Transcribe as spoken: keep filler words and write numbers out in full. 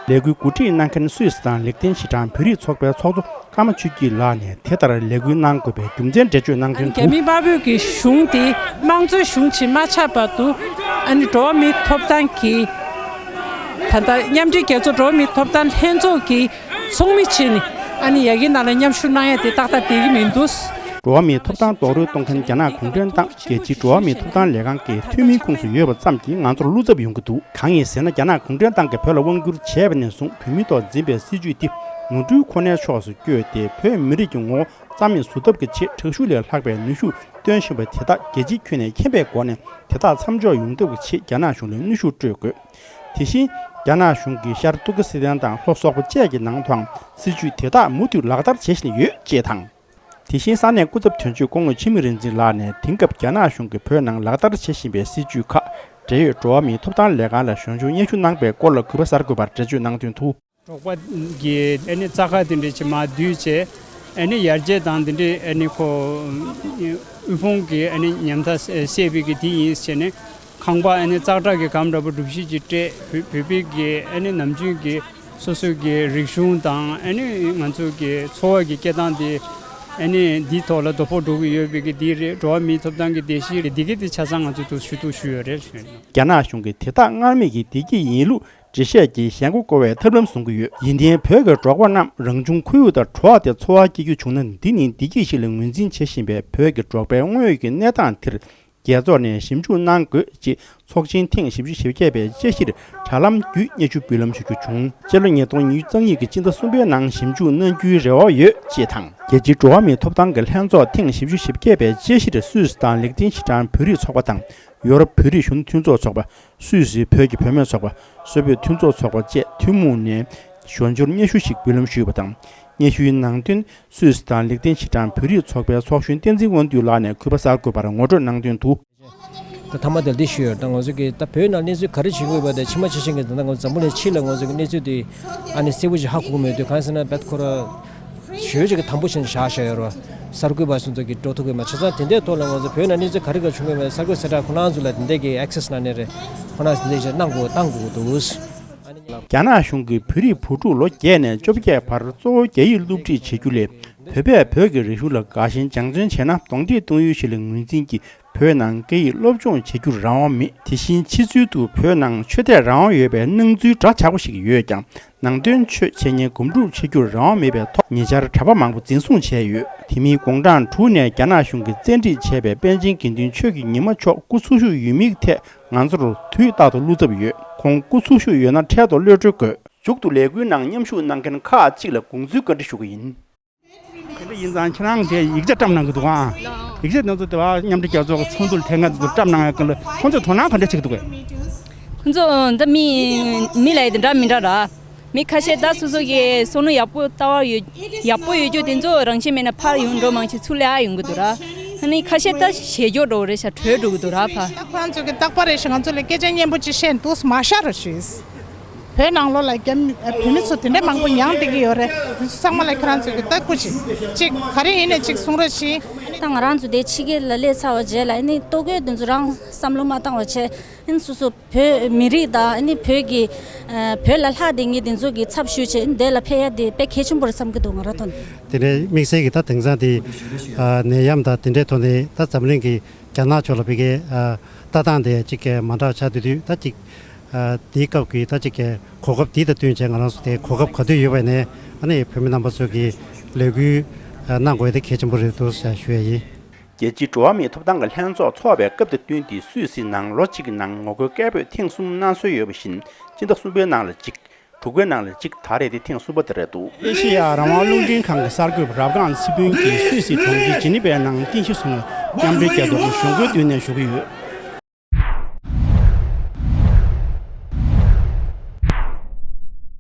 ལས་འགུལ་གོ་སྒྲིག་གནང་མཁན་སུད་སི་དང་ལེགས་ལྡན་ཞི་གྲངས་བོད་རིགས་ཚོགས་པའི་ཚོགས་གཙོ་ཀརྨ་ཆོས་སྐྱིད་ལགས་ནས་དེ་ལྟར་ལས་འགུལ་གནང་དགོས་པའི་རྒྱུ་མཚན་འགྲེལ་བརྗོད་གནང་དོན་དུ། རྒྱ་མི་དམར་པོའི་གི་གཞུང་དེ་དམངས་གཙོའི་གཞུང་ཅིག་མ་ཆགས་བར་དུ། ཨ་ནི་འགྲོ་བ་མིའི་ཐོབ་ཐང་གི། ད་ལྟ་མཉམ་འབྲེལ་རྒྱལ་ཚོགས་འགྲོ་བ་མིའི་ཐོབ་ཐང་ལྷན་ཚོགས་ཀྱི་ཚོགས་མི་བྱས་ནས། ཨ་ནི་ཡ་གི་ནང་ལ་མཉམ་ཞུགས་གནང་ཡ་དེ་ཏག་ཏག་བསྡད་ཀྱི་མི་འདུག་འགྲོ་བ་མིའི་ཐོབ་ཐང་རྡོག་རོལ་གཏོང་མཁན་རྒྱ་ནག་གུང་ཁྲན་ཏང་རྒྱལ་སྤྱིའི་འགྲོ་བ་མིའི་ཐོབ་ཐང་ལས་ཁང་གི་འཐུས་མིའི་ཁོངས་སུ་ཡོད་པ་ཙམ་གྱིས་ང་ཚོར་བློ་འཚབ་ཡོང་གི་འདུག་གང་ཡིན་ཟེར་ན། རྒྱ་ནག་གུང་ཁྲན་ཏང་གིས་བོད་ལ་དབང་བསྒྱུར་བྱས་པ་ནས་བཟུང་བོད་མི་ཐོག་འཛིན་པའི་སྲིད་བྱུས་འདི་ངོ་སྤྲོད་ཁོ་ནའི་ཕྱོགས་སུ་བསྐྱོད་དེ། བོད་མི་རིགས་ཀྱི་ངོ་བོ་རྩ་མེད་བཟོ་ཐབས་ཀྱི་ཆེད་དྲག་ཤུགས་ལས་ལྷག་པའི་ནུས་ཤུགས་བཏོན་བཞིན་པ་དེ་དག་རྒྱལ་སྤྱིའི་ཁྱོན་ནས་མཁྱེན་པའི་སྒོ་ནས་དེ་དག་མཚམས་འཇོག་ཡོང་ཐབས་ཀྱི་ཆེད་རྒྱ་ནག་གཞུང་ལ་གནོན་ཤུགས་སྤྲོད་དགོས། དེ་བཞིན་རྒྱ་ནག་གཞུང་གིས་ཤར་ཏུར་ཀི་སི་ཐན་དང་ལྷོ་སོག་པོ་བཅས་ཀྱི་ནང་དུའང་སྲིད་བྱུས་དེ་དག་མུ་མཐུད་ལག་བསྟར་བྱེད་བཞིན་ཡོད་ཅེས་དང་། དེ་བཞིན་ས་གནས་སྐུ་ཚབ་དོན་གཅོད་སྐུ་ངོ་འཆི་མེད་རིག་འཛིན་ལགས་ནས་དེང་སྐབས་རྒྱ་ནག་གཞུང་གིས་བོད་ནང་ལག་བསྟར་བྱེད་བཞིན་པའི་སྲིད་བྱུས་ཁག་འབྲེལ་ཡོད་འགྲོ་བ་མིའི་ཐོབ་ཐང་ལས་ཁང་ལ་ཞིབ་འཇུག་སྙན་ཞུ་གནང་པའི་སྐོར་ལ་གུས་པ་གསར་འགོད་པར་འགྲེལ་བརྗོད་གནང་དོན་དུ། འབྲོག་པ་གི་ཨ་ནི་རྩྭ་ཁ་དེ་འདྲ་ཅིག་མར་བསྡུས་བྱས། ཨ་ནི་ཡར་རྒྱས་དང་དེ་འདྲའི་ཨ་ནི་ཁོ་དབུལ་ཕོངས་ཀྱི་ཨ་ནི་ཉམ་ཐག་སེལ་བའི་གི་དེ་ཡིན་ཟེར་ནས། ཁང་པ་ཨ་ནི་ཙག་དྲག་གི་སྒམ་འདྲ་པོ་སྒྲུབ་གཞི་ཅིག་སྤྲད། བོད་བོད་པའི་གི་ཨ་ནི་ནམ་རྒྱུན་གྱི་སོ་སོའི་གི་རིག་གཞུང་དང་ཨ་ནི་ང་ཚོ་གི་འཚོ་བ་གི་སྐྱེལ་སྟངས་དེ་ཨ་ནི་འདིའི་ཐོག་ལ་དོ་ཕོག་འགྲོ་གི་ཡོད་པའི་གི་དེ་རེད། འགྲོ་བ་མིའི་ཐོབ་ཐང་གི་བརྡལ་བཤིག་རེད། འདི་གི་དེ་ཆ་ཚང་ང་ཚོས་ཐུགས་ཞུ་ཐུགས་ཞུ་ཡོད་རེད། རྒྱ་ནག་གཞུང་གིས་དེ་དག་སྔར་མེད་ཀྱི་བདེ་སྐྱིད་ཡིན་ལུགས་འགྲེལ་བཤད་ཀྱིས་ཞེན་ཁོག་བསྐོར་བའི་ཐབས་ལམ་བཟུང་གི་ཡོད། ཡིན་ཏེ་བོད་ཀྱི་འབྲོག་པ་རྣམས་རང་བྱུང་ཁོར་ཡུག་དང་བྲོ་བ་དེ་འཚོ་བ་སྐྱེལ་རྒྱུ་བྱུང་ན། འདི་ནི་བདེ་སྐྱིད་ཞིག་ལ་ངོས་འཛིན་བྱེད་བཞིན་པའི་བོད་ཀྱི་འབྲོག་པའི་དངོས་ཡོད་ཀྱི་གནས་སྟངས་དེར། རྒྱལ་ཚོགས་ནས་ཞིབ་འཇུག་གནང་དགོས་ཅེས་ཚོགས་ཆེན་ཐེངས་བཞི་བཅུ་ཞེ་བརྒྱད་པའི་དཔྱད་གཞིར་དྲ་ལམ་བརྒྱུད་སྙན་ཞུ་འབུལ་ལམ་ཞུ་རྒྱུ་བྱུང་། སྤྱི་ལོ་ཉིས་སྟོང་ཉི་ཤུ་རྩ་གཉིས་ཀྱི་སྤྱི་ཟླ་གསུམ་པའི་ནང་ཞིབ་འཇུག་གནང་རྒྱུའི་རེ་བ་ཡོད་ཅེས་དང་། རྒྱལ་སྤྱིའི་འགྲོ་བ་མིའི་ཐོབ་ཐང་གི་ལྷན་ཚོགས་ཐེངས་བཞི་བཅུ་ཞེ་བརྒྱད་པའི་དཔྱད་གཞིར་སུད་སི་དང་ལེགས་ལྡན་ཞི་གྲངས་བོད་རིགས་ཚོགས་པ་དང་། ཡོ་རོབ་བོད་རིགས་གཞོན་ནུ་མཐུན་ཚོགས་ཚོགས་པ། སུད་སིའི་བོད་ཀྱི་བུད་མེད་ཚོགས་པ། སུད་བོད་མཐུན་ཚོགས་ཚོགས་པ་བཅས་ཐུན་མོང་ནས་ཞོར་འབྱོར་སྙན་ཞུ་ཞིག་འབུལ་ལམ་ཞུས་པ་དང་། སྙན་ཞུའི་ནང་དོན་སུད་སི་དང་ལེགས་ལྡན་ཞི་གྲངས་བོད་རིགས་ཚོགས་པའི་ཚོགས་གཞོན་བསྟན་འཛིན་དབང་འདུས་ལགས་ནས་གུས་པ་གསར་འགོད་པར་ངོ་སྤྲོད་གནང་དོན་དུ། ད་མཐའ་མ་དེར་འདི་ཞུས་ཡོད། ད་ང་ཚོ་གི་ད་བོད་ནང་གནས་ཚུལ་ག་རེ་བྱེད་ཀྱི་ཡོད་པ་དེ་ཕྱི་མ་ཕྱི་ཤིང་གི་ད་ལྟ་ང་ཚོ་འཛམ་བུ་གླིང་ཕྱི་ལ་ང་ཚོ་གི་གནས་ཚུལ་དེ་ཨ་ནི་གསལ་པོ་ཞིག་ཧ་གོ་གི་མེད་དུས། གང་ཟེར་ན་རྦད་ཁོ་ར་ཞོལ་ཅིག་གི་དམ་པོ་བྱས་ནས་བཞག་བཞག་ཡོད་རེད་བ། གསར་འགོད་པ་སོ་སོ་གི་འགྲོ་ཐུབ་ཀྱི་མ། བྱས་ཙང་དེ་འདྲའི་ཐོག་ལ་ང་ཚོ་བོད་ནང་གནས་ཚུལ་ག་རེ་ག་བྱུང་གི་མེད། གསར་འགོད་གསལ་བསྒྲགས་ཁོ་རང་ཚོ་ལ་དེ་འདྲའི་གི་ཨེག་སེ་སི་གནང་ནས་རེད། ཁོ་རང་ཚོ་དེ་འདྲའི་གནང་དགོས་བཏང་དགོས་འདུག། རྒྱ་ནག་གཞུང་གིས་བོད་རིགས་བུ་ཕྲུག་ལོ་བརྒྱད་ནས་བཅོ་བརྒྱད་བར་གཙོ་བོ་རྒྱ་ཡིག་སློབ་ཁྲིད་བྱེད་རྒྱུ་ལས། བོད་པས་བོད་ཀྱི་རིག་གཞུང་ལ་དགའ་ཞེན་སྦྱང་བརྩོན་བྱས་ན་གདོང་འདེད་གཏོང་ཡུལ་ཞིག་ལ་ངོས་འཛིན་གྱིས། བོད་ནང་སྐད་ཡིག་སློབ་སྦྱོང་བྱེད་རྒྱུར་རང་དབང་མེད། དེ་བཞིན་ཕྱི་ཚུལ་དུ་བོད་ནང་ཆོས་དད་རང་དབང་ཡོད་པའི་སྣང་ཚུལ་འདྲ་ཆགས་པོ་ཞིག་ཡོད་ཀྱང་། ནང་དོན་ཆོས་འཆད་ཉན་སྒོམ་སྒྲུབ་བྱེད་རྒྱུར་རང་དབང་མེད་པའི་ཐོག་ཉེ་ཆར་གྲྭ་པ་མང་པོ་འཛིན་བཟུང་བྱས་ཡོད། དེ་མིན་དགུང་གྲངས་དྲུག་ནས་རྒྱ་ནག་གཞུང་གིས་བཙན་ཁྲིད་བྱས་པའི་པཎ་ཆེན་དགེ་འདུན་ཆོས་ཀྱི་ཉི་མ་མཆོག་སྐུ་འཚོ་བཞུགས་ཡོད་མེད་ཐད་ང་ཚོར་དུས་རྟག་ཏུ་བློ་འཚབ་ཡོད། ཁོང་སྐུ་འཚོ་བཞུགས་ཡོད་ན་འཕྲལ་དུ་གློད་བཀྲོལ་དགོས། མཇུག་ཏུ་ལས་འགུལ་ནང་མཉམ་ཞུགས་གནང་མཁན་ཁག་ཅིག་ལ་དགོངས་ཚུལ་བཀའ་འདྲི་ཞུ་གི་ཡིན། དེ་འདྲ་ཡིན་ཙང་ཁྱེད་རང་གིས་ཡིག་ཆ་བཀྲམ་གནང་གི་འདུག་ཨང་། ཡིག་ཆ་དེ་ཚོ་དེ་བ་མཉམ་འབྲེལ་རྒྱལ་ཚོགས་ཀྱི་ཚོགས་འདུ་ལ་དེ་སྔ་དེ་ཚོ་བཀྲམ་གནང་ཡག་གི་ལ་ཁོང་ཚོས་དོ་སྣང་ག་འདྲ་བྱེད་ཀྱི་འདུག་གས། ཁོང་ཚོ་འདི་མི་མི་ལ་ཡི་དེ་འདྲ་མི་འདྲ་ར། མི་ཁ་ཤས་ད་སོ་སོ་གི་བསམ་བློ་ཡག་པོ་ལྟ་བ་ཡོད་ཡག་པོ་ཡོད་རྒྱུ་དེ་ཚོ་རང་བཞིན་མེད་ན་ཕར་ཡོང་འགྲོ་མང་ཆེ་ཚུར་ལ་ཡོང་གི་འདུག་ར། ཨ་ནི་ཁ་ཤས་ད་ཞེ་སྐྱོ་འགྲོ་རེད་ཤག་བྲོས་འགྲོ་གི་འདུག་ར་ཕ། ད་ཁོ་རང་ཚོ་གི་རྟག་པར་རེ་ཞིག་ང་ཚོ་ལ་སྐད་ཆ་སྙན་པོ་ཅིག་བཤད་འདུག་མ་ཤར་རོ་ཞེས། བོད་ནང་ལོགས་ལ་རྒྱ་མི་བོད་མི་ཚོ་དེ་འདྲ་མང་པོ་མྱངས་བསྡད་ཀྱི་ཡོད་རེད། དེ་ཚོ་ཚང་མ་ལ་ཁྱེད་རང་ཚོས་ཀྱི་ལྟ་སྐུལ་བྱེད་ཅིག་ག་རེ་ཡིན་ནས་ཅིག་གསུང་རོགས་བྱེད། ད་ང་རང་ཚོ་དེ་ཕྱི་རྒྱལ་ལ་སླེབས་ཚར་བ་རྗེས་ལ་ཨ་ནི་ལྟོ་གོས་དེ་ཚོ་རང་བསམ་བློ་མ་བཏང་བ་བྱས། ཨ་ནི་སོ་སོ་བོད་མི་རིགས་དང་ཨ་ནི་བོད་ཀྱི་བོད་ལ་ལྷག་བསྡད་མཁན་དེ་ཚོ་གི་ཚབ་ཞུས་བྱས་ཨ་ནི་དེ་ལ་ཕེབས་ཡ་དེ་དཔེ་གལ་ཆེན་པོ་རེད་བསམ་གྱི་འདུག་ང་རང་ཐོག་ནས། དེ་ནས་དམིགས་བསལ་གྱི་ད་དེང་སང་དེ་ནད་ཡམས་དང་དེ་འདྲའི་ཐོག་ནས་ད་འཛམ་གླིང་གི་རྒྱ་ནག་ཕྱོགས་ལ་ཕ་གིའི་ལྟ་སྟངས་དེ་ཅིག་མ་འདྲ་ཆགས་བསྡད་དུས་ད་ཅིག་ཨ། དེའི་སྐབས་ཀྱི་ད་ཅིག་གི་གོ་སྐབས་འདི་དང་བསྟུན་བྱས་ང་རང་ཚོ་དེ་གོ་སྐབས་ག་དུས་ཡོད་པ་ནས་ཨ་ནི་བོད་མི་རྣམ་པ་ཚོས་ཀྱི་ལས་འགུལ་གནང་དགོས་དེ་གལ་ཆེན་པོ་རེད་འདུག་ཟེར་ཞུ་ཡ་ཡིན། རྒྱལ་སྤྱིའི་འགྲོ་བ་མིའི་ཐོབ་ཐང་གི་ལྷན་ཚོགས་འཚོགས་པའི་སྐབས་དང་བསྟུན་ཏེ་སུད་སི་ནང་ལོ་གཅིག་གི་ནང་ངོ་རྒོལ་སྐད་འབོད་ཐེངས་གསུམ་གནང་སྲོལ་ཡོད་པ་བཞིན་སྤྱི་ཟླ་གསུམ་པའི་ནང་ལ་གཅིག་དྲུག་པའི་ནང་ལ་གཅིག་ད་རེས་དེ་ཐེངས་གསུམ་པ་དེ་རེད་འདུག། ཨེ་ཤེ་ཡ་རང་དབང་རླུང་འཕྲིན་ཁང་གི་གསར་འགོད་པ་རབ་སྒང་ཚེ་ཕུན་གྱིས་སུད་སི་གྲོང་ཁྱེར་ཇི་ནི་ཝའི་ནང་རྟེན་གཞི་བཟུང་བའི་མཉམ་འབྲེལ་རྒྱལ་ཚོགས་ཀྱི་གཞུང་སྒོའི་མདུན་ནས་ཞུ་གི་ཡོད།